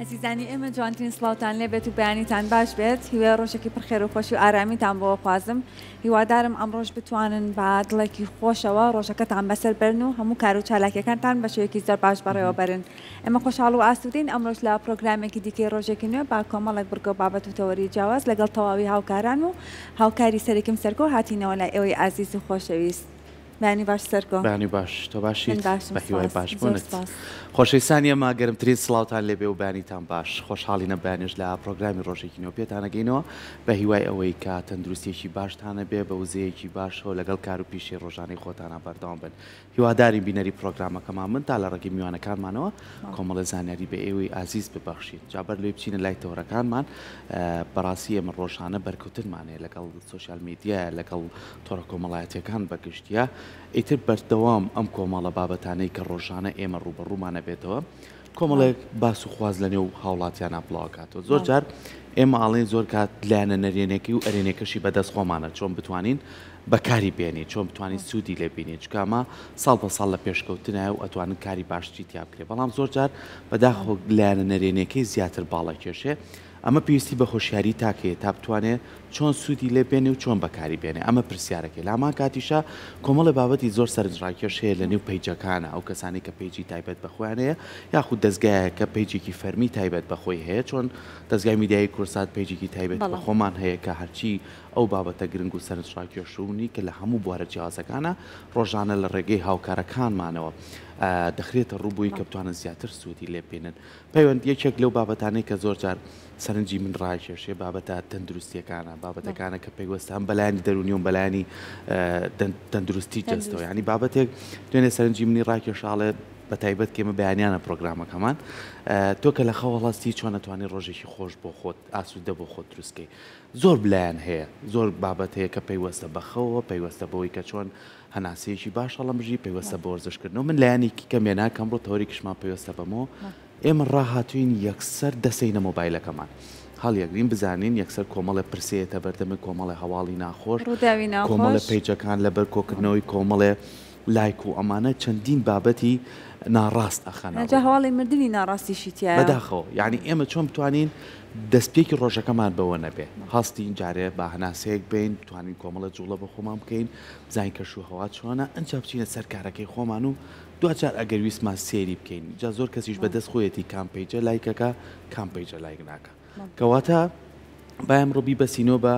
ئەزیزانی ئێمە جوانترین سڵاوتان لێبێت و بەیانیتان باش بێت، هیوای ڕۆژێکی پڕ خێر و خۆشی و ئارامیتان بۆ ئەخوازم، هیوادارم ئەمڕۆش بتوانن بە دڵێکی خۆشەوە ڕۆژەکەتان بەسەر بەرن و هەموو کار و چالاکیەکانتان بە شێوەیەکی زۆر باش بەڕێوە بەرن. ئێمە خۆشحاڵ و ئاسوودەین ئەمڕۆش لە پرۆگرامێکی دیکەی ڕۆژێکی نوێ بە کۆمەڵێک بڕگە و بابەت و تەوەری جیاواز لەگەڵ تەواوی هاوکاران و هاوکاری سەرەکیم سەرکۆ هاتینەوە لای ئێوەی ئازیز و خۆشەویست. بەیانی باش سەرکۆ. بەیانی باش تۆ من باشیت؟ باشم بە هیوای سپاس باش زۆر بوونت. سپاس. خۆشەویستانی ئێمە گەرمترین سڵاوتان لێبێ و بەیانیتان باش. خۆشحاڵینە بەیانیش لە پرۆگرامی ڕۆژێکی نوێ پێتان ئەگەینەوە بە هیوای ئەوەی کە تەندروستیەکی باشتان هەبێ بە وزەیەکی باشەوە لەگەڵ کار و پیشەی ڕۆژانەی خۆتانا بەردەوام بن. هیوادارین بینەری پرۆگرامەکەمان بن تا لە ڕێگەی میوانەکانمانەوە کۆمەڵێ زانیاری بە ئێوەی ئازیز ببەخشین. جا بەر لەوەی بچینە لای تەوەرەکانمان بەڕاستی ئێمە ڕۆژانە بەرکەوتنمان هەیە لەگەڵ سۆشیال میدیایە لەگەڵ تۆڕە کۆمەڵایەتیەکان بە گشتیە ئیتر بەردەوام ئەم کۆمەڵە بابەتانەی کە ڕۆژانە ئێمە ڕووبەڕوومان ئەبێتەوە کۆمەڵێک باس و خواز لە نێو هاوڵاتیانە بڵاوکاتەوە زۆر جار ئێمە ئاڵێن زۆر کات لایەنە نەرێنەکەی و ئەرێنەکەشی بەدەست خۆمانە چۆن بتوانین بەکاری بێنین چۆن بتوانین سوودی لێ بینین چونکە ئەمە ساڵ بە ساڵ لە پێشکەوتنایە و ئەتوانن کاری باشتری تیا بکرێ بەڵام زۆر جار بەداخەوە لایەنە نەرێنەکەی زیاتر باڵەکێشێ ئەمە پێویستی بە هۆشیاری تاک هەیە تا بتوانێ چۆن سوودی لێ بێنێ و چۆن بەکاری بێنێ ئەمە پرسیارەکەی لە هەمان کاتیشا کۆمەڵێ بابەتی زۆر سەرنجڕاکێش هەیە لە نێو پەیجەکانە ئەو کەسانەی کە پەیجی تایبەت بە خۆیان هەیە یاخود دەزگایەک کە پەیجێکی فەرمی تایبەت بە خۆی هەیە چۆن دەزگای میدیایی کوردسات پەیجێکی تایبەت بە خۆمان هەیە کە هەرچی ئەو بابەتە گرنگ و سەرنجڕاکێشونی کە لە هەموو بوارە جیاوازەکانە ڕۆژانە لە ڕێگەی هاوکارەکانمانەوە دەخرێتە ڕوو بۆی کە بتوانن زیاتر سوودی لێ ببینن. پەیوەند یەکێک لەو بابەتانەی کە زۆر جار سەرنجی من ڕاکێشێ بابەتە تەندروستیەکانە بابەتەکانە کە پەیوەستە هەم بەلایەنی دەرونی و بەلایەنی تەندروستی جەستەوە ینی بابەتێک دوێنێ سەرنجی منی ڕاکێشاڵێ بە تایبەت کێمە بەیانیانە پرۆگرامەکەمان تۆ کە لە خەوەڵاستی چۆن ئەتوانی ڕۆژێکی خۆش بۆ خۆت ئاسوودە بۆ خۆت دروستکەی زۆر بلایەن هەیە زۆر بابەت هەیە کە پەیوەستە بە خەوەوە پەیوەستە بەوەی کە چۆن هەناسەیەکی باش هەڵەمژی پەیوەستە بە وەرزشکردنەوە من لایەنێکی کەم هێنا کە ئەمڕۆ تەوەرێکیشمان پەیوەستە بەمەوە ئێمە ڕاهاتوین یەکسەر دەسەینە مۆبایلەکەمان هەڵیەگرین بزانین یەکسەر کۆمەڵێ پرسەیەتە بەردەمێ کۆمەڵێ هەواڵی ناخۆش ڕووداوی کۆمەڵێ ناخۆش. پەیجەکان لەبەر کۆکردنەوەی کۆمەڵێ لایک و ئەمانە چەندین بابەتی ناڕاست ئەخەنە جا ڕوو. هەواڵی مردنی ناڕاستیشی تیایە. بەداخەوە یانی ئێمە چۆن بتوانین دەستپێکی ڕۆژەکەمان بەوە نەبێ هەستین جارێ با هەناسەیەک بەین بتوانین کۆمەڵێ جوڵە بە خۆمان بکەین بزانین کەش و هەوا چۆنە ئنجا بچینە سەر کارەکەی خۆمان و دواجار ئەگەر ویستمان سەیری بکەین جا زۆر کەسیش بەدەست خۆیەتی کام پەیجە لایکەکە کام پەیجە لایک ناکا کەواتە با ئەمڕۆ بیبەسینەوە بە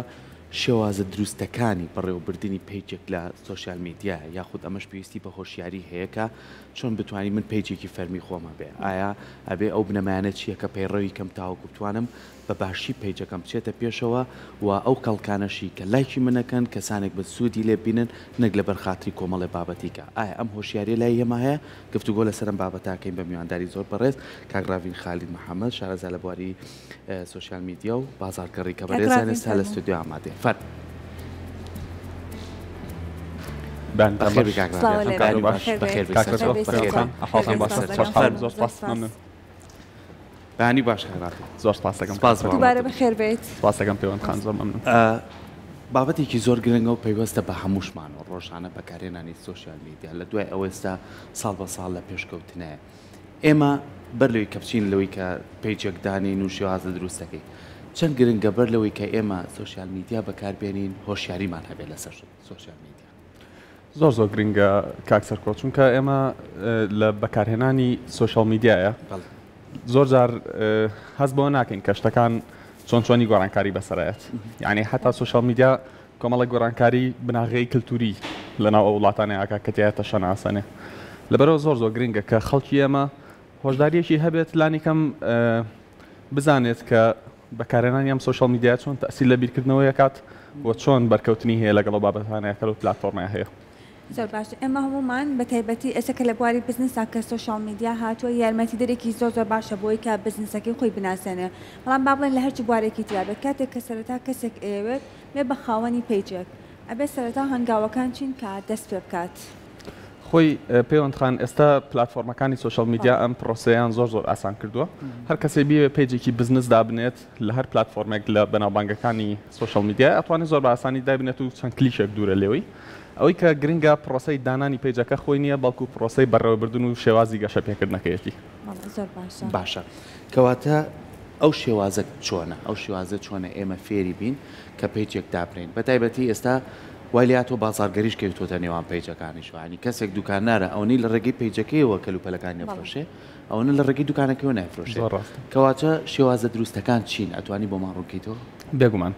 شێوازە دروستەکانی بەڕێوەبردنی پەیجێک لە سۆشیال میدیا یاخود ئەمەش پێویستی بە هۆشیاری هەیە کە چۆن بتوانین من پەیجێکی فەرمی خۆم هەبێ ئایا ئەبێ ئەو بنەمایانە چییە کە پەیڕەوی کەم تاوەکو بتوانم بە باشی پەیجەکەم بچێتە پێشەوە و ئەو کەڵکانەشی کە لایکی منەکەن کەسانێک بن سوودی لێ ببینن نەک لەبەر خاتری کۆمەڵێ بابەتی کە ئایا ئەم هۆشیاریە لای ئێمە هەیە گفتوگۆ لەسەر ئەم بابەتە ئەکەین بە میوانداری زۆر بەڕێز کاک ڕاڤین خالید محەمەد شارەزا لە بواری سۆشیال میدیا و بازاڕگەڕی کە کاک بەرێزیان ڕاڤین ئێستا لە فەرموو. ستۆدیۆ ئامادەیە فەرموو. بەیانتان بەخێر باش. بێی کاک سڵاو ڕاڤین لێ بەیانی بێت. باش بەخێر بەخێر بێیت. بێی کاک بەخێر سەرکۆ بێی بەخێر سەرکۆ. بێی. ئەحواڵتان بەخێر باشە سپاس دەکەم. خۆشحاڵم زۆر زۆر سپاس سپاس. مەمنون. بەیانی باش کاک ڕاڤین. زۆر سپاس دەکەم سپاس کاک بۆ سەرکۆ. دووبارە ئامادەبوونت. بەخێر بێیت. سپاس دەکەم پەیوەند خان زۆر مەمنون. بابەتێکی زۆر گرنگە و پەیوەستە بە هەمووشمانەوە ڕۆژانە بەکارهێنانی سۆشیال میدیا لە دوای ئەوە ئێستا ساڵ بە ساڵ لە پێشکەوتنایە ئێمە بەر لەوەی کە بچین لەوەی کە پەیجێک دانێین و شێوازە دروستەکەی چەند گرنگە بەر لەوەی کە ئێمە سۆشیال میدیا بەکاربێنین هۆشیاریمان هەبێت لەسەر سۆشیال میدیا. زۆر زۆر گرنگە کاک سەرکۆ چونکە ئێمە لە بەکارهێنانی سۆشیال میدیایە زۆر جار هەست بەوە ناکەین کە شتەکان چۆن چۆنی گۆڕانکاری بەسەرایەت یعنی حتا سۆشیال میدیا کۆمەڵێک گۆڕانکاری بناغەی کلتوری لەناو ئەو وڵاتانەی ئاکا کە تیایا تەشەنە ئاسانێ. لەبەرئەوە زۆر زۆر گرنگە کە خەڵکی ئێمە هۆشدارییەکی هەبێت لانیکەم بزانێت کە بەکارهێنانی ئەم سۆشیال میدیایە چۆن تەئسیر لە بیرکردنەوەی ئەکات و چۆن بەرکەوتنی هەیە لەگەڵ ئەو بابەتانەیا کە لەو پلاتفۆرمەیا هەیە. زۆر باش ئێمە هەموومان بە تایبەتی ئێستا کە لە بواری بزنسا کە سۆشیال میدیا هاتووە یارمەتیدەرێکی زۆر زۆر باشە بۆی کە بزنسەکەی خۆی بناسێنێ بەڵام با بڵێین لە هەرچ بوارێکی ترا بێت کاتێک کە سەرەتا کەسێک ئەیەوێت بێ بە خاوەنی پەیجێک ئەبێ سەرەتا هەنگاوەکان چین کە دەست پێ بکات؟ خۆی پەیوەند خان ئێستا پلاتفۆرمەکانی سۆشیال میدیا ئەم پرۆسەیان زۆر زۆر ئاسان کردووە هەر کەسێ بیەوێ پەیجێکی بزنس دابنێت لە هەر پلاتفۆرمێک لە بەناوبانگەکانی سۆشیال میدیا ئەتوانێت زۆر بە ئاسانی دابنێت و چەند کلیکێک دوورە لێوەی ئەوەی کە گرنگە پرۆسەی دانانی پەیجەکە خۆی نییە بەڵکو پرۆسەی بەڕێوەبردن و شێوازی گەشەپێکردنەکەیەتی. زۆر باشە. باشە کەواتە ئەو شێوازە چۆنە؟ ئەو شێوازە چۆنە ئێمە فێری بین کە page ێک دابنێین؟ بە تایبەتی ئێستا وای لێهاتووە بازاڕگەریش کەوتووەتە نێوان page ەکانیشەوە، یانی کەسێک دوکاندارە ئەوەنەی لە ڕێگەی page ەکەیەوە کەلوپەلەکانی ئەفرۆشێ ئەوەنە لە ڕێگەی دوکانەکەیەوە نایفرۆشێ. زۆر ڕاستە. کەواتە شێوازە دروستەکان چین؟ ئەتوانی بۆمان ڕوونکەیتەوە؟ بێگومان.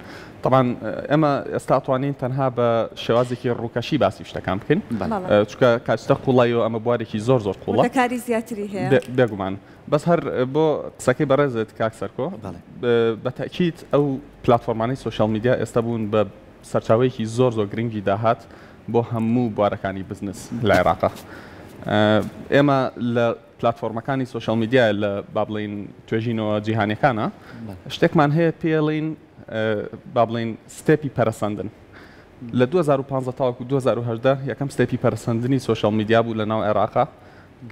تەبعەن ئێمە ئێستا ئەتوانین تەنها بە شێوازێکی ڕووکەشی باسی شتەکان بکەین. بەڵێ. چونکە کاچتە قوڵاییەوە ئەمە بوارێکی زۆر زۆر قوڵە. وردەکاری زیاتری هەیە. بێگومان. بەس هەر بۆ قسەکەی بەڕێزت کاک سەرکۆ، بە تەئکید ئەو پلاتفۆرمانەی social media ئێستا بوون بە سەرچاوەیەکی زۆر زۆر گرنگی داهات بۆ هەموو بوارەکانی بزنس لە عێراقا. ئێمە لە پلاتفۆرمەکانی social media لە با بڵێین توێژینەوە جیهانیەکانە شتێکمان هەیە پێڵین با بڵێین step ی پەرەسەندن. لە 2015 تاوەکو 2018 یەکەم step ی پەرەسەندنی social media بوو لە ناو عێراقا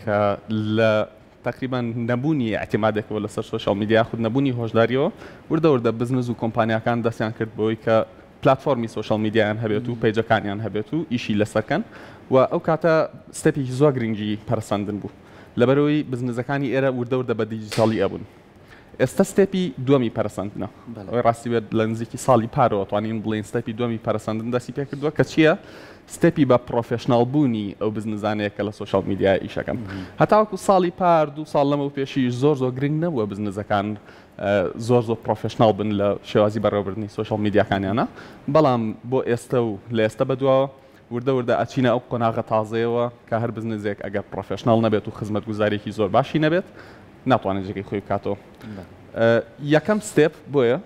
کە لە تەقریبەن نەبوونی ئیعتیمادێکەوە لەسەر social media یاخود نەبوونی هۆشداریەوە وردە وردە بزنس و کۆمپانیاکان دەستیان کرد بەوەی کە پلاتفۆرمی social media یان هەبێت و page ەکانیان هەبێت و ئیشی لەسەر کەن و ئەو کاتە step ێکی زۆر گرنگی پەرەسەندن بوو لەبەرئەوەی بزنسەکانی ئێرە وردە وردە بە دیجیتاڵی ئەبوون. ئێستا step ی دووەمی پەرەسەندنە. ئەوەی ڕاستی بێت لە نزیکی ساڵی پارەوە توانین بڵێین step ی دووەمی پەرەسەندن دەستی پێکردووە کە چییە؟ step ی بە professional بوونی ئەو بزنزانەیە کە لە social media ئیشەکەن. هەتاوەکو ساڵی پار دوو ساڵ لەمەو پێشیش زۆر زۆر گرنگ نەبووە بزنزەکان زۆر زۆر professional بن لە شێوازی بەڕێوەبردنی social media کانیانە، بەڵام بۆ ئێستە و لە ئێستە بەدواوە وردە وردە ئەچینە ئەو قۆناغە تازەیەوە کە هەر بزنزێک ئەگەر professional نەبێت و خزمەتگوزاریەکی زۆر باشی نەبێت ناتوانێت جێگەی خۆی بکاتەوە. یەکەم step بۆیە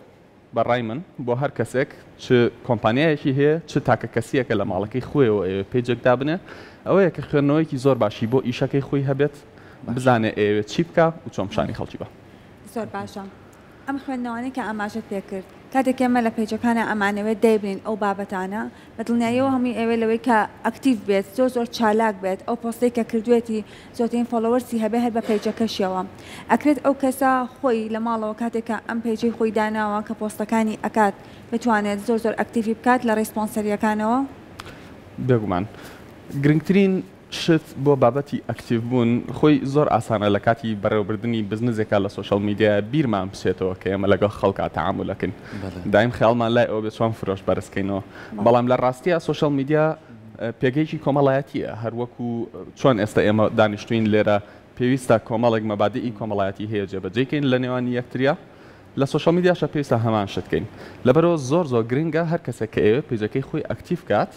بە ڕای من بۆ هەر کەسێک چ کۆمپانیایەکی هەیە چ تاکە کەسیەکە لە ماڵەکەی خۆیەوە ئەیەوێت page ێک دابنێ ئەوەیە کە خوێندنەوەیەکی زۆر باشی بۆ ئیشەکەی خۆی هەبێت بزانێ ئەیەوێت چی بکا و چۆن پیشانی خەڵکی با. زۆر باشە ئەم خوێندنەوانەی کە ئاماژەت پێکرد کاتێک ئێمە لە page ەکانا ئەمانەوێت دایبنێین ئەو بابەتانە بە دڵنیاییەوە هەمووی ئەوێ لەوەی کە active بێت زۆر زۆر چالاک بێت ئەو پۆستەی کە کردوێتی زۆرترین followers ی هەبێ هەر بە page ەکەشیەوە ئەکرێت ئەو کەسە خۆی لە ماڵەوە کاتێک کە ئەم page ەی خۆی داناوە کە پۆستەکانی ئەکات بتوانێت زۆر زۆر active ی بکات لە ڕێی سپۆنسەریەکانەوە؟ بێگومان گرنگترین شت بۆ بابەتی active بوون خۆی زۆر ئاسانە لە کاتی بەڕێوەبردنی بزنزێکا لە social media بیرمان بچێتەوە کە ئێمە لەگەڵ خەڵکا تەعامول ئەکەین دایم خەیاڵمان لای ئەوە بێت چۆن فرۆش بەرز کەینەوە بەڵام لە ڕاستیا social media پێگەیەکی کۆمەڵایەتیە هەر وەکو چۆن ئێستا ئێمە دانیشتوین لێرە پێویستە کۆمەڵێک مەبادیئی کۆمەڵایەتی هەیە جێبەجێی کەین لە نێوان یەکتریا لە social media شا پێویستە هەمان شت کەین لەبەرئەوە زۆر زۆر گرنگە هەر کەسێک کە ئەیەوێت page ەکەی خۆی active کات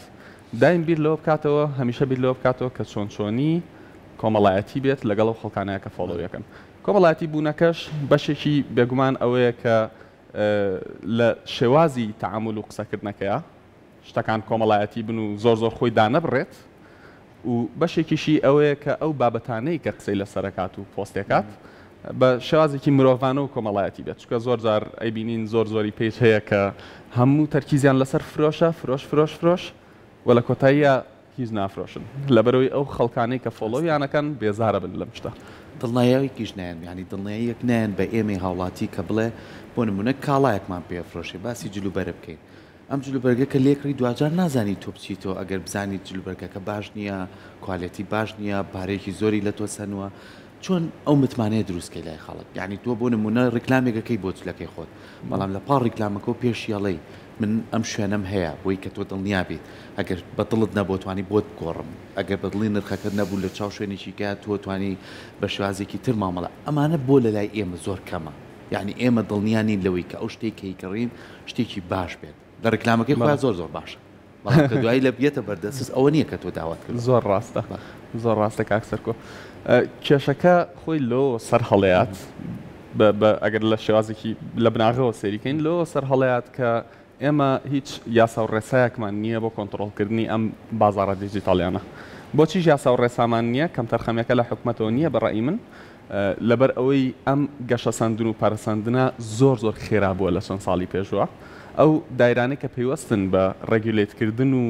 دایم بیر لەوە بکاتەوە، هەمیشە بیر لەوە بکاتەوە کە چۆن چۆنی کۆمەڵایەتی بێت لەگەڵ ئەو خەڵکانەیا کە follow ی ئەکەن. کۆمەڵایەتی بوونەکەش بەشێکی بێگومان ئەوەیە کە لە شێوازی تەعامول و قسەکردنەکەیا شتەکان کۆمەڵایەتی بن و زۆر زۆر خۆی دانەبڕێت و بەشێکیشی ئەوەیە کە ئەو بابەتانەی کە قسەی لەسەر ئەکات و پۆستی ئەکات بە شێوازێکی مرۆڤانە و کۆمەڵایەتی بێت چونکە زۆر جار ئەیبینین زۆر زۆری page هەیە کە هەموو تەرکیزیان لەسەر فرۆشە فرۆش فرۆش فرۆش و لە کۆتاییا هیچ نافرۆشن لەبەرئەوەی ئەو خەڵکانەی کە follow یان ئەکەن بێزارەبن لەم شتە. دڵنیایەکیش نایەن یانی دڵنیاییەک نایەن بە ئێمەی هاوڵاتی کە بڵێ بۆ نمونە کاڵایەکمان پێ ئەفرۆشێ باسی جلوبەرگ بکەین ئەم جلوبەرگە کە لێکڕی دواجار نازانی تۆ بچیتەوە ئەگەر بزانیت جلوبەرگەکە باش نییە quality باش نییە پارەیەکی زۆری لە تۆ سەنووە چۆن ئەو متمانەیە دروست کەی لای خەڵک یعنی تۆ بۆ نمونە ڕیکلامێکەکەی بۆ جلەکەی خۆت بەڵام لە پاڵ ڕیکلامەکەەوە پێشی ئەڵێی من ئەم شوێنەم هەیە بۆی کە تۆ دڵنیا بیت ئەگەر بە دڵت نەبوو توانی بۆت بگۆڕم ئەگەر بە دڵی نرخەکەت نەبوو لە چاو شوێنێکی کە تۆ توانی بە شێوازێکی تر مامەڵە ئەمانە بۆ لە لای ئێمە زۆر کەمە یعنی ئێمە دڵنیا نین لەوەی کە ئەو شتێک کە ئەیکڕین شتێکی باش بێت لە ڕیکلامەکەی خۆیان زۆر زۆر باشە بەڵام کە دوایی لە بێتە بەردەستت ئەوە نییە کە تۆ داوات کردووە. زۆر ڕاستە زۆر ڕاستە کاک سەرکۆ کێشەکە خۆی لۆ سەر هەڵەیات ئەگەر لە شێوازێکی لە بناغەوە سەیری کەین لۆ سەر هەڵەیات کە ئێمە هیچ یاسا و ڕێسایەکمان نییە بۆ کۆنتڕۆڵکردنی ئەم بازاڕە دیجیتاڵیانە بۆچیش یاسا و ڕێسامان نییە کەمتەرخەمیەکە لە حکومەتەوە نییە بە ڕەئی من لەبەر ئەوەی ئەم گەشەسەندن و پەرەسەندنە زۆر زۆر خێرا بووە لە چەند ساڵی پێشووە، ئەو دایرانەی کە پەیوەستن بە regulate کردن و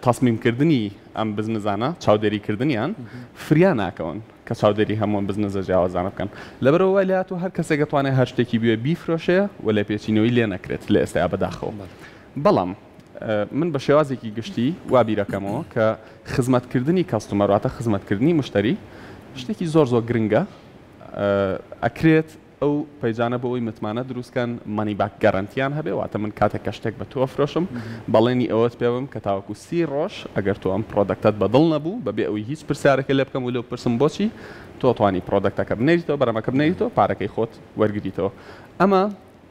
تەسمیم کردنی ئەم بزنزانە، چاودێری کردنیان، فریا ناکەون کە چاودێری هەموو ئەم بزنزە جیاوازانە بکەن. لەبەرئەوە وای لێهاتووە هەر کەسێک ئەتوانێت هەر شتێکی بوێ بیفرۆشێ و لێپێچینەوەی لێ نەکرێت لە ئێستایا بەداخەوە. بەڵام من بە شێوازێکی گشتی وا بیرەکەمەوە کە خزمەتکردنی customer واتە خزمەتکردنی مشتەری شتێکی زۆر زۆر گرنگە. ئەکرێت ئەو page انە بۆ ئەوەی متمانە دروست کەن money back guarantee یان هەبێ، واتە من کاتێک کە شتێک بە تۆ ئەفرۆشم بەڵێنی ئەوەت پێ بم کە تاوەکو 30 ڕۆژ ئەگەر تۆ ئەم product ەت بە دڵ نەبوو بەبێ ئەوەی هیچ پرسیارێکت لێ بکەم و لێو بپرسم بۆچی تۆ توانی product ەکە بنێریتەوە بەرهەمەکە بنێریتەوە پارەکەی خۆت وەرگریتەوە. ئەمە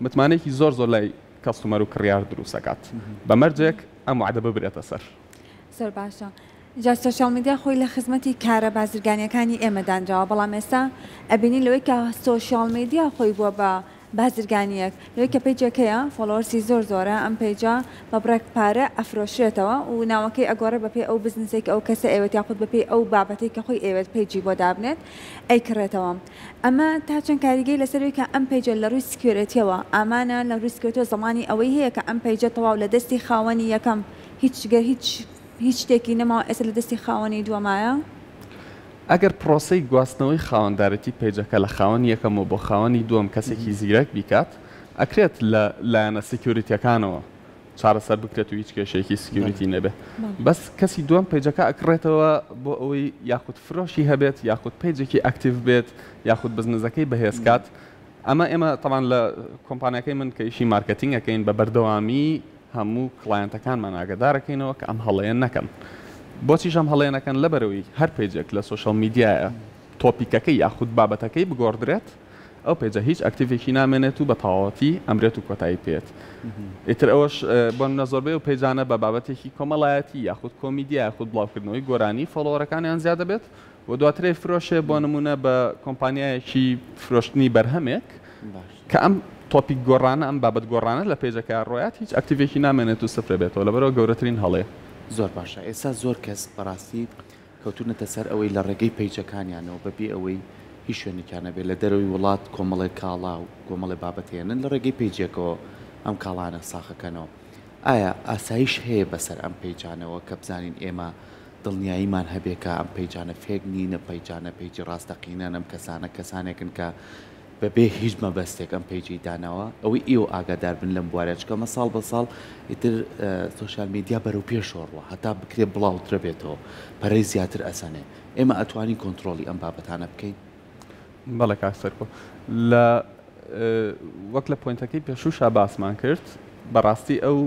متمانەیەکی زۆر زۆر لای customer و کڕیار دروست ئەکات بە مەرجێک ئەم وەعدە ببرێتە سەر. زۆر باشە جا social media خۆی لە خزمەتی کارە بازرگانیەکانی ئێمە دانراوە بەڵام ئێستا ئەبینین لەوەی کە social media خۆی بووە بە بازرگانیەک لەوەی کە page ێک هەیە followers ی زۆر زۆرە ئەم page ە بە بڕێک پارە ئەفرۆشرێتەوە و ناوەکەی ئەگۆڕێ بەپێی ئەو بزنسێک ئەو کەسە ئەیەوێت یاخود بەپێی ئەو بابەتەی کە خۆی ئەیەوێت page ی بۆ دابنێت ئەیکڕێتەوە ئەمە تا چەند کاریگەی لەسەر ئەوەی کە ئەم page ە لە ڕووی security یەوە ئامانە لە ڕووی security یەوە زەمانی ئەوەی هەیە کە ئەم page ە تەواو لە دەستی خاوەنی یەکەم هیچ گەر هیچ هیچ شتێکی نەماوە ئێستا لە دەستی خاوەنی دووەمایە؟ ئەگەر پرۆسەی گواستنەوەی خاوەندارێتی page ەکە لە خاوەنی یەکەمەوە بۆ خاوەنی دووەم کەسێکی زیرەک بیکات، ئەکرێت لە لایەنە security یەکانەوە چارەسەر بکرێت و هیچ کێشەیەکی security نەبێت. بەس کەسی دووەم page ەکە ئەکڕێتەوە بۆ ئەوەی یاخود فرۆشی هەبێت یاخود page ێکی active بێت یاخود بزنزەکەی بەهێز کات. ئەمە ئێمە تەبعەن لە کۆمپانیاکەی من کە ئیشی marketing ئەکەین بە بەردەوامی هەموو client ەکانمان ئاگادارەکەینەوە کە ئەم هەڵەیە نەکەن. بۆچیش ئەم هەڵەیە نەکەن؟ لەبەرئەوەی هەر page ێک لە social media یە topic ەکەی یاخود بابەتەکەی بگۆڕدرێت ئەو page ە هیچ active ێکی نامێنێت و بە تەواوەتی ئەمرێت و کۆتایی پێت. ئیتر ئەوەش بۆ نمونە زۆربەی ئەو page انە بە بابەتێکی کۆمەڵایەتی یاخود کۆمیدیا یاخود بڵاوکردنەوەی گۆرانی follower ەکانیان زیاد دەبێت و دواتر ئەیفرۆشێ بۆ نمونە بە کۆمپانیایەکی فرۆشتنی بەرهەمێک کە ئەم topic گۆڕانە ئەم بابەت گۆڕانە لە page ەکە ڕۆیات هیچ active ێکی نامێنێت و سفرە بێتەوە لەبەرەوە گەورەترین هەڵەیە. زۆر باشە ئێستا زۆر کەس بەڕاستی کەوتونەتە سەر ئەوەی لە ڕێگەی page ەکانیانەوە بەبێ ئەوەی هیچ شوێنێکیان هەبێت لە دەرەوەی وڵات کۆمەڵێک کاڵا و کۆمەڵێ بابەت هێنن لە ڕێگەی page ێکەوە ئەم کاڵانە ساخەکەنەوە ئایا ئاسایش هەیە بەسەر ئەم page انەوە کە بزانین ئێمە دڵنیاییمان هەبێ کە ئەم page انە fake نین، ئەم page انە page ی ڕاستەقینەن، ئەم کەسانە کەسانێکن کە بەبێ هیچ مەبەستێک ئەم page ەی داناوە، ئەوەی ئێوە ئاگادار بن لەم بوارە، چونکە ئەمە ساڵ بە ساڵ ئیتر social media بەرەو پێشەوە ڕوا، هەتا بکرێ بڵاوترە بێتەوە، پەرەی زیاتر ئەسەنێ، ئێمە ئەتوانین کۆنترۆڵی ئەم بابەتانە بکەین؟ بەڵێ کاک سەرکۆ، لە وەک لە point ەکەی پێشووشا باسمان کرد، بەڕاستی ئەو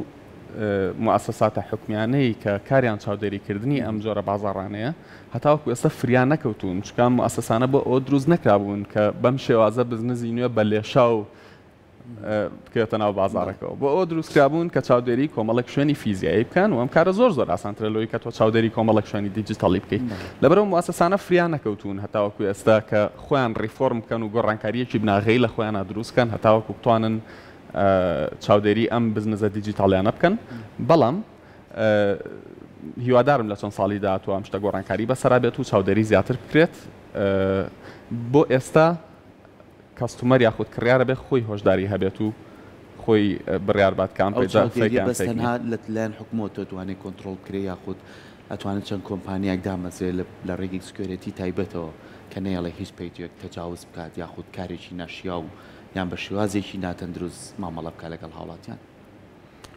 موئەسەساتە حکومیانەی کە کاریان چاودێریکردنی ئەم جۆرە بازاڕانەیە هەتاوەکو ئێستا فریا نەکەوتوون، چونکە ئەم موئەسەسانە بۆ ئەوە دروست نەکرابوون کە بەم شێوازە بزنزی نوێ بە لێشاو بکەوێتە ناو بازاڕەکەوە. بۆ ئەوە دروستکرابوون کە چاودێری کۆمەڵێک شوێنی فیزیایی بکەن و ئەم کارە زۆر زۆر ئاسانترە لەوەی کە تۆ چاودێری کۆمەڵێک شوێنی دیجیتاڵی بکەیت. لەبەرئەوە موئەسەسانە فریا نەکەوتوون هەتاوەکو ئێستا کە خۆیان ڕیفۆرم بکەن و گۆڕانکارییەکی بناغەیی لە خۆیانا دروست بکەن هەتاوەکو بتوانن چاودێری ئەم بزنزە دیجیتاڵیانە بکەن. بەڵام هیوادارم لە چەند ساڵی داهاتوو ئەم شتە گۆڕانکاری بەسەرا بێت و چاودێری زیاتر بکرێت. بۆ ئێستا customer یاخود کڕیار ئەبێ خۆی هۆشداری هەبێت و خۆی بڕیار بات کە ئەم ئەو page ە fake ە چاودێریە یان بەس fake نییە. تەنها لە لایەن حکومەوە دەتوانێت کۆنتڕۆڵ بکرێت یاخود ئەتوانێت چەند کۆمپانیایەک دامەزرێت لە لە ڕێگەی security تایبەتەوە کە نەیەڵێ هیچ page ێک تەجاوز بکات یاخود کارێکی ناشیاو یان بە شێوازێکی ناتەندروست مامەڵە بکات لەگەڵ هاوڵاتیان.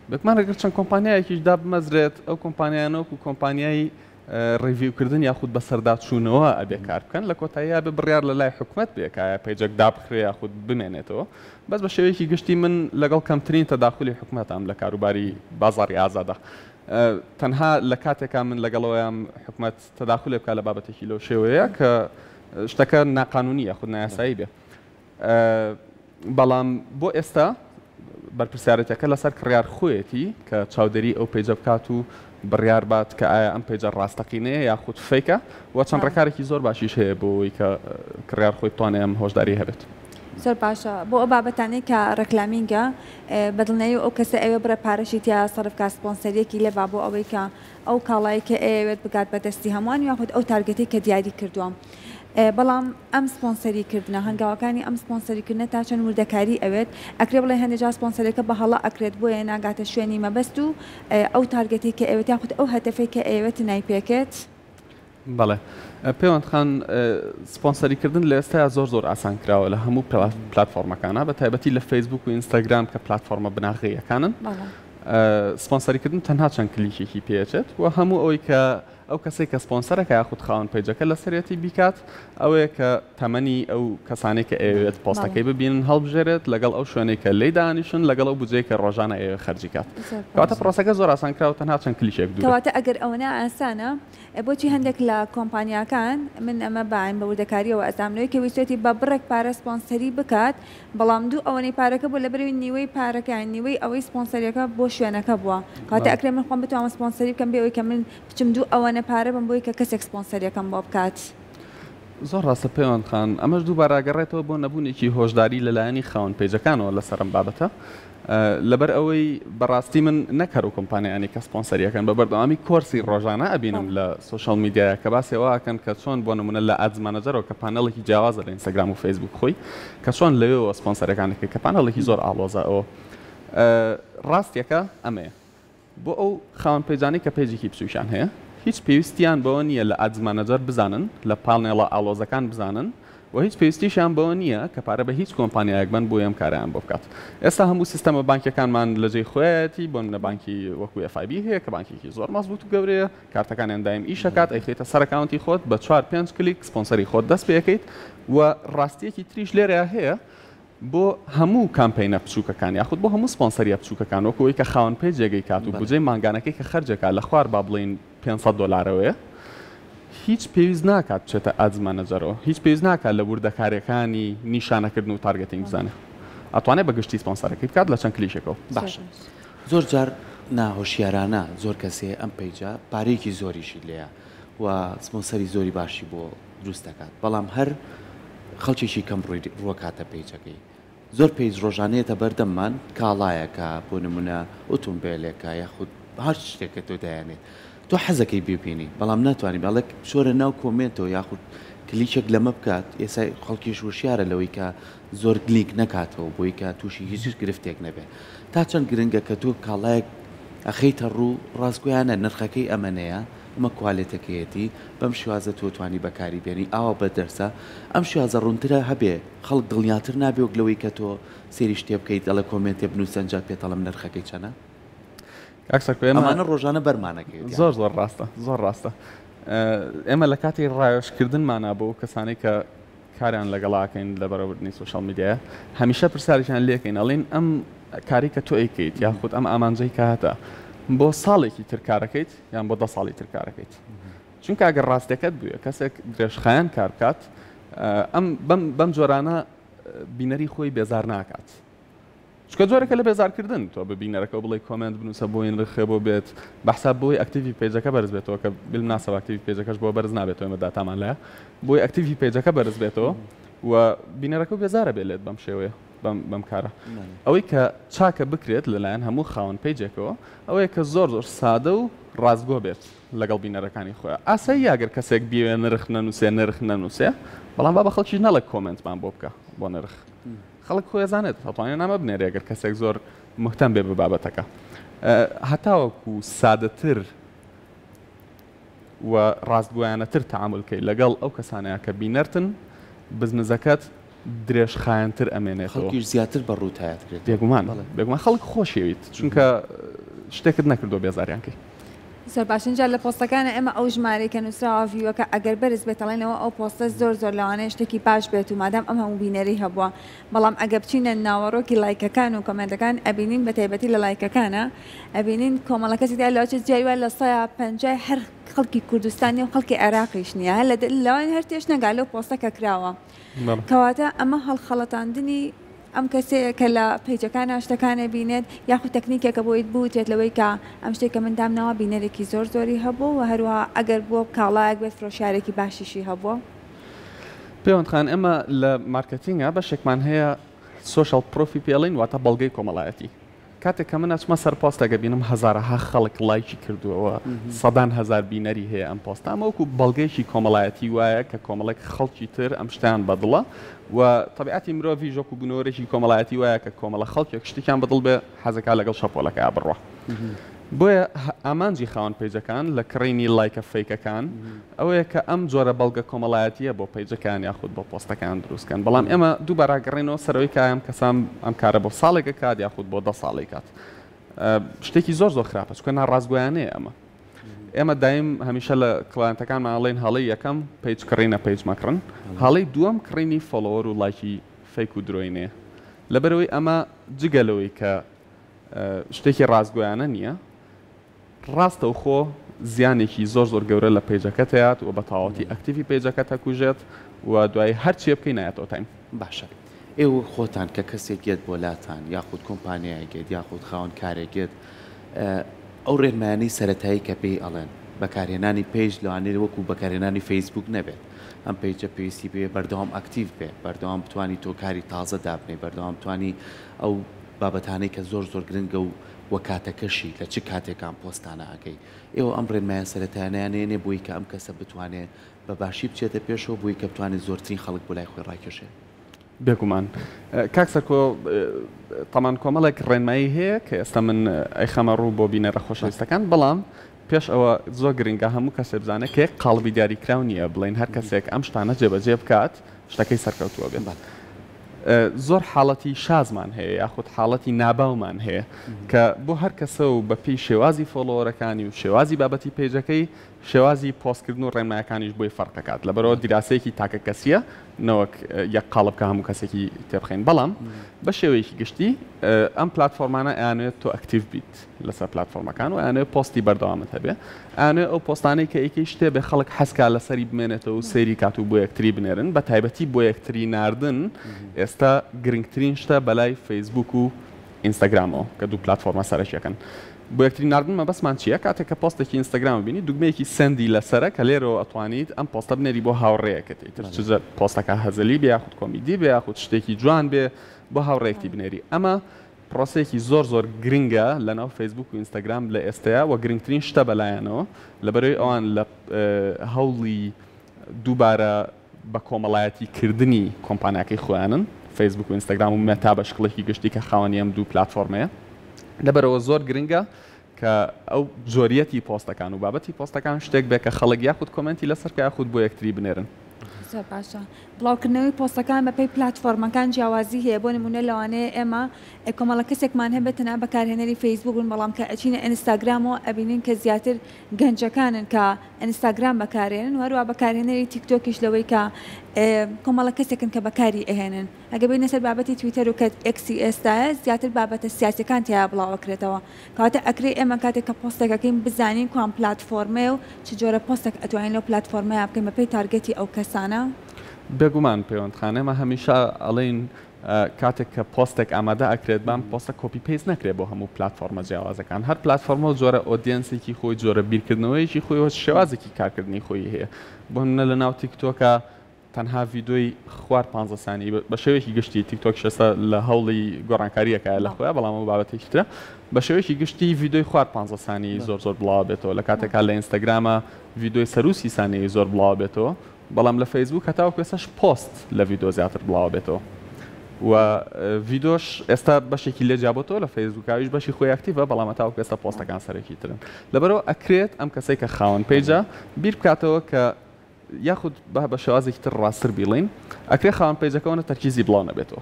بێگومان ئەگەر چەند کۆمپانیایەکیش دابمەزرێت ئەو کۆمپانیایانە وەکو کۆمپانیای review کردن یاخود بەسەرداچوونەوە ئەبێ کار بکەن، لە کۆتاییا ئەبێ بڕیار لە لای حکومەت بێ کە ئایا page ەک دابخرێ یاخود بمێنێتەوە، بەس بە شێوەیەکی گشتی من لەگەڵ کەمترین تەداخولی حکومەتام لە کاروباری بازاڕی ئازادا. تەنها لە کاتێکا من لەگەڵەوەیام حکومەت تەداخولێ بکا لە بابەتێکی لەو شێوەیە کە شتەکە ناقانونی یاخود نایاسایی بێ. بەڵام بۆ ئێستا بەرپرسیارێتیەکە لەسەر کڕیار خۆیەتی کە چاودێری ئەو page ە بکات و بڕیار بات کە ئایا ئەم page ە ڕاستەقینەیە یاخود fake ە و چەند ڕێکارێکی زۆر باشیش هەیە بۆ ئەوەی کە کڕیار خۆی بتوانێت ئەم هۆشداری هەبێت. زۆر باشە بۆ ئەو بابەتانەی کە reclamming ە بەدڵنیایی ئەو کەسە ئەوێ بڕێ پارەشی تیا سەرف کا سپۆنسەریەکی لێ با بۆ ئەوەی کە ئەو کاڵایەی کە ئەیەوێت بگات بە دەستی هەمووان یاخود ئەو target ەی کە دیاری کردووە بەڵام ئەم سپۆنسەری کردنە هەنگاوەکانی ئەم سپۆنسەری کردنە تا چەند وردەکاری ئەوێت ئەکرێ بڵێ هەندێک جار سپۆنسەرەکە بە هەڵە ئەکرێت بۆیە ناگاتە شوێنی مەبەست و ئەو target ەی کە ئەوێت یاخود ئەو هەدەفەی کە ئەیەوێت نایپێکێت. بەڵێ پەیوەند خان سپۆنسەری کردن لە ئێستایا زۆر زۆر ئاسان کراوە لە هەموو پلاتفۆرمەکانە بە تایبەتی لە فەیسبوک و ئینستاگرام کە پلاتفۆرمە بناغەیەکانن سپۆنسەری کردن تەنها چەند کلیکێکی پێچێت و هەموو ئەوەی کە ئەو کەسەی کە سپۆنسەرەکە یاخود خاوەن page ەکە لەسەرێتی بیکات ئەوەیە کە تەمەنی ئەو کەسانەی کە ئەیەوێت پۆستەکەی ببینن هەڵبژێرێت لەگەڵ ئەو شوێنەی کە لێی دانیشن لەگەڵ ئەو بودجەی کە ڕۆژانە ئەیەوێت خەرجی کات. کەواتە پرۆسەکە زۆر ئاسان کراوە تەنها چەند کلیکێک دوورە. کەواتە ئەگەر ئەوەنە ئاسانە بۆچی هەندێک لە کۆمپانیاکان، من ئەمە بە بە وردەکاریەوە ئەزانم لەوەی کە ویستێتی بە بڕێک پارە سپۆنسەری بکات بەڵام دوو ئەوەنەی پارەکە بووە لەبەرئەوەی نیوەی پارەکە یان نیوەی ئەوەی سپۆنسەریەکە بۆ شوێنەکە بووە کەواتە ئەکرێ من خۆم بتوانم سپۆنسەری بکەم بێ ئەوەی کە من بچم دوو ئەوەنە پارە بەم بۆی کە کەسێک سپۆنسەریەکەم بۆ بکات. زۆر ڕاستە پەیوەند خان، ئەمەش دووبارە ئەگەڕێتەوە بۆ نەبوونێکی هۆشداری لەلایەنی خاوەن page ەکانەوە لەسەر ئەم بابەتە لەبەر ئەوەی بەڕاستی من نەک هەر ئەو کۆمپانیانەی کە سپۆنسەری ئەکەن بە بەردەوامی کۆرسی ڕۆژانە ئەبینم لە social media کە باسی ئەوە ئەکەن کە چۆن بۆ نمونە لە Ads Manager ەوە کە panel ێکی جیاوازە لە ئینستاگرام و فەیسبوک خۆی کە چۆن لەوێوە سپۆنسەرەکان دەکەی کە panel ێکی زۆر ئاڵۆزە ئەوە ڕاستیەکە ئەمەیە بۆ ئەو خاوەن page انەی کە page ێکی بچووکیان هەیە هیچ پێویستیان بەوە نییە لە Ads Manager بزانن، لە panel ە ئاڵۆزەکان بزانن و هیچ پێویستیشیان بەوە نییە کە پارە بە هیچ کۆمپانیایەک بەن بۆی ئەم کارەیان بۆ بکات. ئێستا هەموو سیستەمە بانکیەکانمان لە جێی خۆیەتی، بۆ نمونە بانکی وەکو FIB هەیە کە بانکێکی زۆر مەزبوت و گەورەیە، کارتەکانیان دایم ئیش ئەکات، ئەیخەیتە سەر account ی خۆت بە چوار پێنج کلیک سپۆنسەری خۆت دەست پێ ئەکەیت و ڕاستیەکی تریش لێرەیا هەیە بۆ هەموو کامپەینە بچووکەکان یاخود بۆ هەموو سپۆنسەریە بچووکەکان وەکو ئەوەی کە خاوەن page ێک ئەیکات و بودجەی مانگانەکەی کە خەرجەکات لە خوار با بڵێین 500 دۆلارەوەیە هیچ پێویست ناکات بچێتە Ads Manager ەوە هیچ پێویست ناکات لە وردەکاریەکانی نیشانەکردن و targeting بزانێ ئەتوانێت بە گشتی سپۆنسەرەکەی بکات لە چەند کلیکێکەوە. باشە زۆر جار ناهۆشیارانە زۆر کەس هەیە ئەم page ە پارەیەکی زۆریشی لێیە و سپۆنسەری زۆری باشی بۆ دروست دەکات بەڵام هەر خەڵکێکی کەم ڕووی ڕووەکاتە page ەکەی زۆر page ڕۆژانە یەتە بەردەممان کاڵایەکە بۆ نمونە ئۆتۆمبێلێکە یاخود هەر شتێکە تۆ دایانێت تۆ حەزەکەی ببینی بەڵام ناتوانانی بەڵێک بچۆرە ناو comment ەوە یاخود کلیکێک لەمە بکات ئێستا خەڵکیش وشیارە لەوەی کە زۆر لینک نەکاتەوە بۆی کە تووشی هیچ گرفتێک نەبێت تا چەند گرنگە کە تۆ کاڵایەک ئەخەیتە ڕوو ڕاستگۆیانە نرخەکەی ئەمەنەیە ئەمە کوالێتەکەیەتی بەم شێوازە تۆ توانی بەکاری بێنی ئاوا بە دەرسە ئەم شێوازە ڕوونترە هەبێ خەڵک دڵنیاتر نابێ وەک لەوەی کە تۆ سەیری شتێ بکەیت ئەڵێ comment ێ بنووسە ئینجا پێت ئەڵێم نرخەکەی چەنە؟ کاک سەرکۆ ئێمە ئەمانە ڕۆژانە بەرمانەکەوێت یان. زۆر زۆر ڕاستە زۆر ڕاستە ئێمە لە کاتی ڕاوێژکردنمانا بۆ ئەو کەسانەی کە کاریان لەگەڵا ئەکەین لە بەڕێوەبردنی social media یە هەمیشە پرسیارێکیان لێکەین ئەڵێین ئەم کاری کە تۆ ئەیکەیت یاخود ئەم ئامانجەی کە هەتە بۆ ساڵێکی تر کارەکەیت یان بۆ دە ساڵی تر کارەکەیت چونکە ئەگەر ڕاستەکەت بووە کەسێک درێژخایەن کار بکات ئەم بەم جۆرانە بینەری خۆی بێزار ناکات چونکە جۆرێکە لە بێزارکردن تۆ بە بینەرەکەوە بڵێی comment بنووسە بۆی نرخێ بۆ بێت بە حساب بۆی active ی page ەکە بەرز بێتەوە کە بالمناسبە active ی page ەکەش بۆ بەرز نابێتەوە ئێمە داتامان لایە بۆی active ی page ەکە بەرز بێتەوە و بینەرەکە بێزارە بێ لێت بەم شێوەیە بەم بەم کارە ئەوەی کە چاکە بکرێت لەلایەن هەموو خاوەن page ێکەوە ئەوەیە کە زۆر زۆر سادە و ڕاستگۆ بێت لەگەڵ بینەرەکانی خۆیان ئاساییە گەر کەسێک بیەوێ نرخ نەنووسێ نرخ نەنووسێ بەڵام با بە خەڵکیش نەڵێ comment مان بۆ بکە بۆ نرخ خەڵک خۆی ئەزانێت ئەتوانێ نامە بنێرێ گەر کەسێک زۆر مهتەم بێ بە بابەتەکە هەتاوەکو سادەتر و ڕاستگۆیانەتر تەعامول کەی لەگەڵ ئەو کەسانەیە کە بینەرتن بزنزەکەت درێژخایەنتر ئەمێنێتەوە. خەڵکیش زیاتر بە ڕووت ئەیاتکرێتەوە. بێگومان بێگومان خەڵک خۆشیەویت چونکە شتێکت نەکردووە بێزاریان کەی. زۆر باشە ئینجا لە پۆستەکانا ئێمە ئەو ژمارەی کە نوسراوە view ەکە ئەگەر بەرز بێت ئەڵێنەوە ئەو پۆستە زۆر زۆر لەوانەیە شتێکی باش بێت و مادام ئەم هەموو بینەری هەبووە بەڵام ئەگە بچینە ناوەڕۆکی لایکەکان و کۆمێنتەکان ئەبینین بە تایبەتی لە لایکەکانا ئەبینین کۆمەڵە کەسی تیا لەوەچێت جاری وایە لە سەیا پەنجای هەر خەڵکی کوردستان نیە و خەڵکی عێراقیش نیە هەر لە لەوان هەر تێش نەگا لەو پۆستە کە کراوە کەواتە ئەمە هەڵخەڵەتاندنی ئەم کەسەیە کە لە page ەکانا شتەکان ئەبینێت یاخود تەکنیکێکە بۆی بوترێت لەوەی کە ئەم شتەی کە من دامناوە بینەرێکی زۆر زۆری هەبووە و هەروەها ئەگەر بۆ کاڵایەک بێت فرۆشیارێکی باشیشی هەبووە. پەیوەند خان ئێمە لە marketing ا بەشێکمان هەیە social proof ی پێ ئەڵێین واتە بەڵگەی کۆمەڵایەتی. کاتێک کە من ئەچمە سەر پۆستێک ئەبینم هەزارەها خەڵک لایکی کردووە سەدان هەزار بینەری هەیە ئەم پۆستە ئەمە وەکو بەڵگەیەکی کۆمەڵایەتی وایە کە کۆمەڵێک خەڵکی تر ئەم شتیان بەدڵە و تەبیعەتی مرۆڤیش وەکو بوونەوەرێکی کۆمەڵایەتی وایە کە کۆمەڵە خەڵکێک شتێکیان بەدڵ بێ حەزەکا لەگەڵ شەپۆلەکەیا بڕوا بۆیە ئامانجی خاوەن page ەکان لە کڕینی لایکە fake ەکان ئەوەیە کە ئەم جۆرە بەڵگە کۆمەڵایەتییە بۆ page ەکان یاخود بۆ پۆستەکان دروست کەن، بەڵام ئێمە دووبارە ئەگەڕێینەوە سەر ئەوەی کە ئایا ئەم کەسە ئەم کارە بۆ ساڵێک ئەکات یاخود بۆ دە ساڵ ئەیکات. شتێکی زۆر زۆر خراپە چونکە ناڕاستگۆیانەیە ئەمە. ئێمە دایم هەمیشە لە client ەکانمان ئەڵێین هەڵەی یەکەم page کڕینە page مەکڕن، هەڵەی دووەم کڕینی follower و like ی fake و درۆینەیە. لەبەرئەوەی ئەمە جگە لەوەی کە شتێکی ڕاستگۆیانە نییە، ڕاستەوخۆ زیانێکی زۆر زۆر گەورە لە page ەکەت ئەیات و بە تەواوەتی active ی page ەکەت ئەکوژێت و دوایی هەر چیە بکەی نایەتەوە تایم. باشە ئێوە خۆتان کە کەسێک یەت بۆ لاتان یاخود کۆمپانیایەک یەت یاخود خاوەن کارێک یەت ئەو ڕێنمایانەی سەرەتایی کە پێی ئەڵێن بەکارهێنانی page لەوانەیە وەکو بەکارهێنانی فەیسبوک نەبێت ئەم page ە پێویستی پێیە بەردەوام active بێ بەردەوام بتوانی تۆ کاری تازە دابنێی بەردەوام بتوانی ئەو بابەتانەی کە زۆر زۆر گرنگە و وە کاتەکەشی لە چ کاتێک ئەم پۆستانە ئەکەی ئێوە ئەم ڕێنمایە سەرەتایانەیان ئەیەنێ بۆی کە ئەم کەسە بتوانێ بە باشی بچێتە پێشەوە بۆی کە بتوانێ زۆرترین خەڵک بۆ لای خۆی ڕاکێشێ؟ بێگومان کاک سەرکۆ تەمان کۆمەڵێک ڕێنمایی هەیە کە ئێستا من ئەیخەمە ڕوو بۆ بینەرە خۆشەویستەکان بەڵام پێش ئەوە زۆر گرنگە هەموو کەسێ بزانێت کە یەک قاڵبی دیاریکراو نییە بڵێین هەر کەسێک ئەم شتانە جێبەجێ بکات شتەکەی سەرکەوتووە بێت. زۆر حاڵەتی شازمان هەیە یاخود حاڵەتی ناباومان هەیە کە بۆ هەر کەسە و بەپێی شێوازی follower ەکانی و شێوازی بابەتی page ەکەی شێوازی پۆستکردن و ڕێنمایەکانیش بۆی فەرق ئەکات لەبەرئەوە دیراسەیەکی تاکە کەسیە نەوەک یەک قاڵب کە هەموو کەسێکی تێبخەین بەڵام بە شێوەیەکی گشتی ئەم پلاتفۆرمانە ئەیانەوێت تۆ active بیت لەسەر پلاتفۆرمەکان و ئەیانەوێت پۆستی بەردەوامت هەبێ ئەیانەوێت ئەو پۆستانەی کە ئەیکەی شتێ بێ خەڵک حەزکا لەسەری بمێنێتەوە و سەیری کات و بۆ یەکتری بنێرن بە تایبەتی بۆ یەکتری ناردن ئێستا گرنگترین شتە بەلای فەیسبوک و ئینستاگرامەوە کە دوو پلاتفۆرمە سەرەکیەکەن بۆ یەکتری ناردن مەبەستمان چیە کاتێک کە پۆستێکی ئینستاگرام بینی دوگمەیەکی send ی لەسەرە کە لێرەوە ئەتوانیت ئەم پۆستە بنێری بۆ هاوڕێیەکت ئیتر چ پۆستەکە هەزەلی بێ یاخود کۆمیدی بێ یاخود شتێکی جوان بێ بۆ هاوڕێیەکتی بنێری ئەمە پرۆسەیەکی زۆر زۆر گرنگە لەناو فەیسبوک و ئینستاگرام لە ئێستەیا وە گرنگترین شتە بەلایانەوە لەبەرئەوەی ئەوان لە هەوڵی دووبارە بە کۆمەڵایەتی کردنی کۆمپانیاکەی خۆیانن فەیسبوک و ئینستاگرام و مێتا بە شکڵێکی گشتی کە خاوەنی ئەم دوو پلاتفۆرمەیە لەبەرئەوە زۆر گرنگە کە ئەو جۆریەتی پۆستەکان و بابەتی پۆستەکان شتێک بێ کە خەڵک یاخود comment ی لەسەر بکا یاخود بۆ یەکتری بنێرن. زۆر باشە. بڵاوکردنەوەی پۆستەکان بەپێی پلاتفۆرمەکان جیاوازی هەیە، بۆ نموونە لەوانەیە ئێمە کۆمەڵە کەسێکمان هەبێت تەنها بەکارهێنەری فەیسبووک بن، بەڵام کە ئەچینە ئینستاگرامەوە ئەبینین کە زیاتر گەنجەکانن کە ئینستاگرام بەکارێنن و هەروەها بەکارهێنەری تیکتۆکیش لەوەی کە کۆمەڵە کەسێکن کە بەکاری ئەهێنن. ئەگەر بێینە سەر بابەتی تویتەر و کە ئێکسی ئێستایە زیاتر بابەتە سیاسیەکان تیایا بڵاو ئەکرێتەوە کەواتە ئەکرێ ئێمە کاتێک کە پۆستێک ئەکەین بزانین کوام پلاتفۆرمەیە و چ جۆرە پۆستێک ئەتوانین لەو پلاتفۆرمەیا بکەین بەپێی target ی ئەو کەسانە. بێگومان پەیوەند خان ئێمە هەمیشە ئەڵێین کاتێک کە پۆستێک ئامادە ئەکرێت بام پۆستە copy paste نەکرێت بۆ هەموو پلاتفۆرمە جیاوازەکان هەر پلاتفۆرمە و جۆرە audience ێکی خۆی جۆرە بیرکردنەوەیەکی خۆی و شێوازێکی کارکردنی خۆی هەیە بۆ نمونە لە ناو تیکتۆکە تەنها ڤیدۆی خوار پانزە سانی بە شێوەیەکی گشتی تیک تۆکیش ئێستا لە هەوڵی گۆڕانکارییەکایە لە خۆیا بەڵام ئەو بابەتێکی ترە بە شێوەیەکی گشتی ڤیدۆی خوار پانزە سانی زۆر زۆر بڵاوە بێتەوە لە کاتێکا لە ئینستاگرامە ڤیدۆی سەروو سی سانیەی زۆر بڵاوە بێتەوە بەڵام لە فەیسبوک هەتاوەکو ئێستاش پۆست لە ڤیدۆ زیاتر بڵاوە بێتەوە و ڤیدۆش ئێستا بەشێکی لێ جیابۆتەوە لە فەیسبوک ئەویش بەشی خۆی active ە بەڵام هەتاوەکو ئێستا پۆستەکان سەرەکی ترن لەبەرئەوە ئەکرێت ئەم کەسەی کە خاوەن page ە بیر بکاتەوە کە یاخود با بە شێوازێکی تر ڕاستتر بیڵێین ئەکرێ خاوەن page ەکە ئەوەنە تەرکیزی بڵاو نەبێتەوە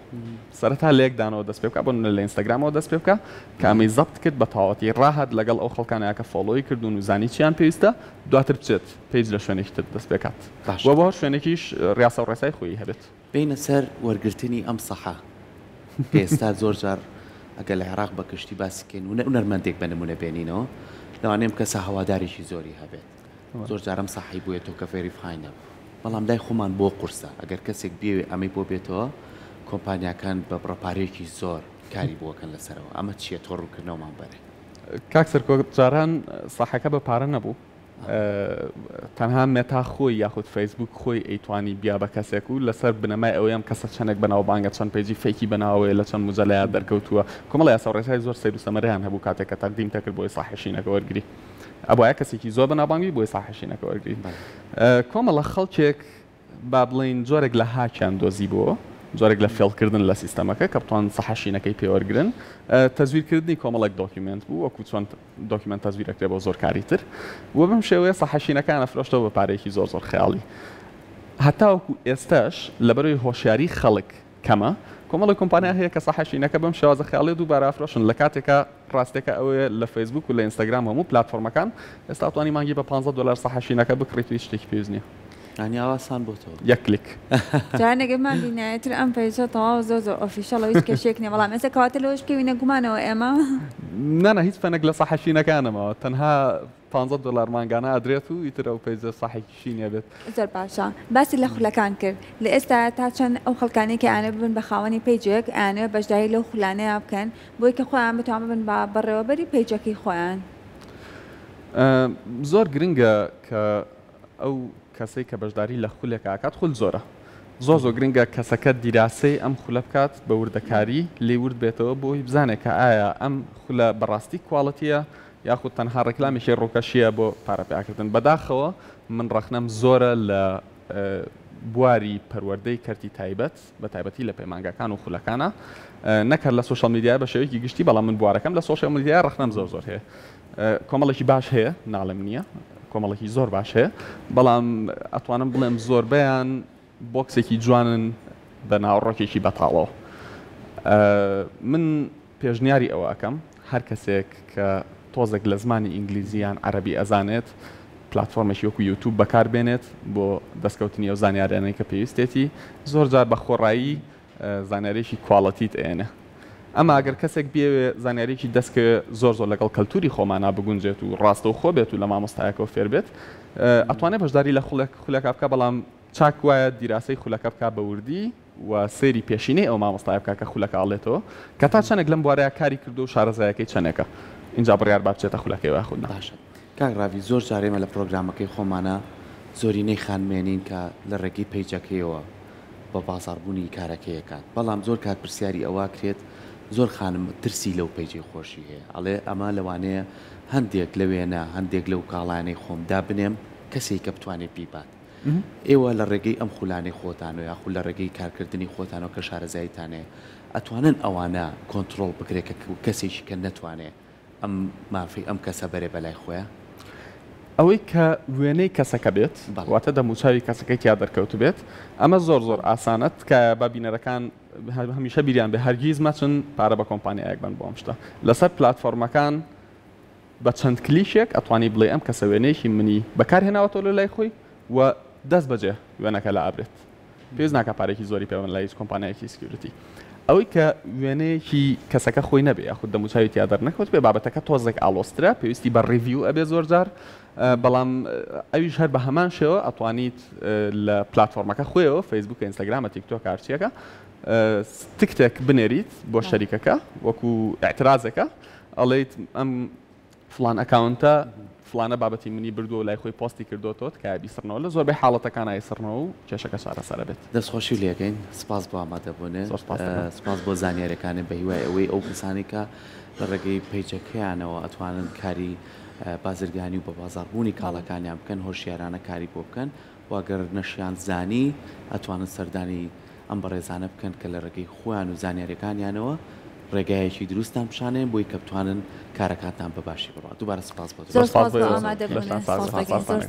سەرەتا لە یەک دانەوە دەست پێ بکا بۆ نمونە لە ئینستاگرامەوە دەست پێ بکا کە ئەمەی زەبت کرد بە تەواوەتی ڕاهات لەگەڵ ئەو خەڵکانەیا کە follow ی کردوون و زانی چیان پێویستە دواتر بچێت page لە شوێنێکی تر دەست پێ کات باشە. وە بۆ هەر شوێنێکیش ڕیاسا و ڕێسای خۆیی هەبێت. بێینە سەر وەرگرتنی ئەم سەحە کە ئێستا زۆر جار ئەگەر لە عێراق بە گشتی باسی کەین و هونەرمەندێک بە نمونە بێنینەوە لەوانەیە ئەم کەسە هەوادارێکی زۆری هەبێت زۆر جار ئەم سەحەی بۆیە تۆ کە verify نەبوو بەڵام لای خۆمان بۆ قورسە ئەگەر کەسێک بیەوێ ئەمەی بۆ بێتەوە کۆمپانیاکان بە بڕە پارەیەکی زۆر کاری بۆ ئەکەن لەسەرەوە ئەمە چیە تۆ ڕوونکردنەوەمان بەرێ. کاک سەرکۆ جاران ساحەکە بە پارە نەبوو تەنها مێتا خۆی یاخود فەیسبوک خۆی ئەیتوانی بیا بە کەسێک و لەسەر بنەمای ئەوەی ئەم کەسە چەندێک بەناوبانگە چەند page ی fake ی بەناوەیە لە چەند مجەلەیا دەرکەوتووە کۆمەڵە یاسا و ڕێسای زۆر سەیر و سەمەرەیان هەبوو کاتێک کە تەقدیم تەکرد بۆی ساحەشینەکە وەرگری ئەبوایە کەسێکی زۆر بەناوبانگ بی بۆی ساحەشینەکە وەرگری کۆمەڵە خەڵکێک با بڵێین جۆرێک لە هاکیان دۆزیبۆوە، جۆرێک لە فێڵکردن لە سیستەمەکە کە بتوانن سەحەشینەکەی پێ وەرگرن، تەزویرکردنی کۆمەڵێک document بوو وەکو چۆن document تەزویر ئەکرێ بۆ زۆر کاری تر و بەم شێوەیە سەحەشینەکەیان ئەفرۆشتەوە بە پارەیەکی زۆر زۆر خەیاڵی. هەتاوەکو ئێستاش لەبەرئەوەی هۆشیاری خەڵک کەمە. کۆمەڵێک کۆمپانیا هەیە کە ساحە شینەکە بەم شێوازە خەیاڵیە دووبارە ئەفرۆشن لە کاتێکا ڕاستیەکە ئەوەیە لە فەیسبوک و لە ئینستاگرام و هەموو پلاتفۆرمەکان ئێستا ئەتوانی مانگی بە 15 دۆلار ساحە شینەکە بکڕیت و هیچ شتێکی پێویست نییە. یانی ئاوا سان بۆتەوە. یەک کلیک. جاران ئەگەر بمان بینایە تر ئەم page ە تەواو زۆر زۆر official ە و هیچ کێشەیەک نیە بەڵام ئێستا کەواتە لەوەش بکەوینە گومانەوە ئێمە. نانا هیچ فەنێک لە ساحە شینەکە نەماوە تەنها پانزە دۆلار مانگانە ئەدرێت و ئیتر ئەو page ە ساحێکیشی نیە بێت. زۆر باشە باسی لە خولەکان کرد لە ئێستایا تا چەند ئەو خەڵکانەی کە ئەیانەوێت ببن بە خاوەنی page ێک ئەیانەوێت بەشداری لەو خولانەیا بکەن بۆی کە خۆیان بتوان ببن بە بەڕێوەبەری page ەکەی خۆیان؟ زۆر گرنگە کە ئەو کەسەی کە بەشداری لە خولێکا ئەکات خول زۆرە زۆر زۆر گرنگە کەسەکە دیراسەی ئەم خولە بکات بە وردەکاری لێی ورد بێتەوە بۆی بزانێت کە ئایا ئەم خولە بەڕاستی quality یە یاخود تەنها ڕێکلامێکی ڕووکەشییە بۆ پارە پەیاکردن. بەداخەوە من ڕەخنەم زۆرە لە بواری پەروەردەی کەرتی تایبەت بە تایبەتی لە پەیمانگاکان و خولەکانا نەک هەر لە social media بە شێوەیەکی گشتی بەڵام من بوارەکەم لە social media ڕەخنەم زۆر زۆر هەیە کۆمەڵێکی باش هەیە ناڵێم نییە کۆمەڵێکی زۆر باش هەیە بەڵام ئەتوانم بڵێم زۆربەیان بۆکسێکی جوانن بە ناوەڕۆکێکی بەتاڵەوە. من پێشنیاری ئەوە ئەکەم هەر کەسێک کە تۆزێک لە زمانی ئینگلیزی یان عەرەبی ئەزانێت پلاتفۆرمێکی وەکو یوتوب بەکار بێنێت بۆ دەستکەوتنی ئەو زانیاریانەی کە پێویستێتی زۆر جار بە خۆڕایی زانیاریەکی quality ت ئەیەنێ ئەما گەر کەسێک بیەوێ زانیاریەکی دەستکەوێ زۆر زۆر لەگەڵ کەلتوری خۆمانا بگونجێت و ڕاستەوخۆ بێت و لە مامۆستایەکەوە فێر بێت ئەتوانێ بەشداری لە خولێک خولێکا بکا بەڵام چاک وایە دیراسەی خولەکە بکا بە وردی و سەیری پێشینەی ئەو مامۆستایە بکا کە خولەکە ئەڵێتەوە کە تا چەنێک لەم بوارەیا کاری کردووە و شارەزایەکەی چەنێکە ئینجا بڕیار با بچێتە خولەکەیەوە یاخود نا. باشە کاک ڕاڤی زۆر جار ئێمە لە پڕۆگرامەکەی خۆمانا زۆرینەی خانمێنین کە لە ڕێگەی page ەکەیەوە بە بازاڕبوونی کارەکەی ئەکات بەڵام زۆر کات پرسیاری ئەوە ئەکرێت زۆر خانم ترسی لەو page ەی خۆشی هەیە ئەڵێ ئەمە لەوانەیە هەندێک لە وێنە هەندێک لەو کاڵایانەی خۆم دابنێم کەسێک کە بتوانێت بیبات ئێوە لە ڕێگەی ئەم خولانەی خۆتانەوە یاخود لە ڕێگەی کارکردنی خۆتانەوە کە شارەزاییتان هەیە ئەتوانن ئەوانە کۆنتڕۆڵ بکرێت کە کەسێکی کە نەتوانێ ئەم مافەی ئەم کەسە بەرێ بەلای خۆیا؟ ئەوەی کە وێنەی کەسەکە بێت واتە دەموچاوی کەسەکەی تیا دەرکەوتبێت ئەمە زۆر زۆر ئاسانە تکایە با بینەرەکان هەمیشە بیریان بێ هەرگیز مەچن پارە بە کۆمپانیایەک بەن بۆ ئەم شتە لەسەر پلاتفۆرمەکان بە چەند کلیکێک ئەتوانی بڵێی ئەم کەسە وێنەیەکی منی بەکار هێناوەتەوە لە لای خۆی و دەست بەجێ وێنەکە لائەبرێت پێویست ناکا پارێکی زۆری پێ بەن لای هیچ کۆمپانیایەکی security ئەوەی کە وێنەیەکی کەسەکە خۆی نەبێ یاخود دەموچاوی تیا دەرنەکەوت بێ بابەتەکە تۆزێک ئاڵۆزترە پێویستی بە review ئەبێ زۆر جار بەڵام ئەویش هەر بە هەمان شێوە ئەتوانیت لە پلاتفۆرمەکە خۆیەوە فەیسبوک ئینستاگرامە تیکتۆک هەرچیەکە ticket ێک بنێریت بۆ شەریکەکە وەکو ئیعترازێکە ئەڵێیت ئەم فڵان account ە فڵانە بابەتی منی بردووە و لای خۆی پۆستی کردۆتەوە تکایە بیسڕنەوە لە زۆربەی حاڵەتەکانا ئەیسڕنەوە و کێشەکە چارەسەر ئەبێت. دەستخۆشی لێکەین سپاس بۆ ئامادەبوونت زۆر سپاست دەکەم. سپاس بۆ زانیاریەکانت بەهیوای ئەوەی ئەو کەسانەی کە لە ڕێگەی page ەکەیانەوە ئەتوانن کاری بازرگانی و بەبازاڕبوونی کاڵاکانیان بکەن هۆشیارانە کاری بۆ بکەن و گەر نەشیان زانی ئەتوانن سەردانی ئەم بەڕێزانە بکەن کە لە ڕێگەی خۆیان و زانیاریەکانیانەوە ڕێگایەکی دروستتان پیشانەیەن بۆی کە بتوانن کارەکانتان بە باشی بڕوات دووبارە سوپاس بۆ زۆر سوپاس بۆ ئامادەبوونت. سوپاس دەکەین.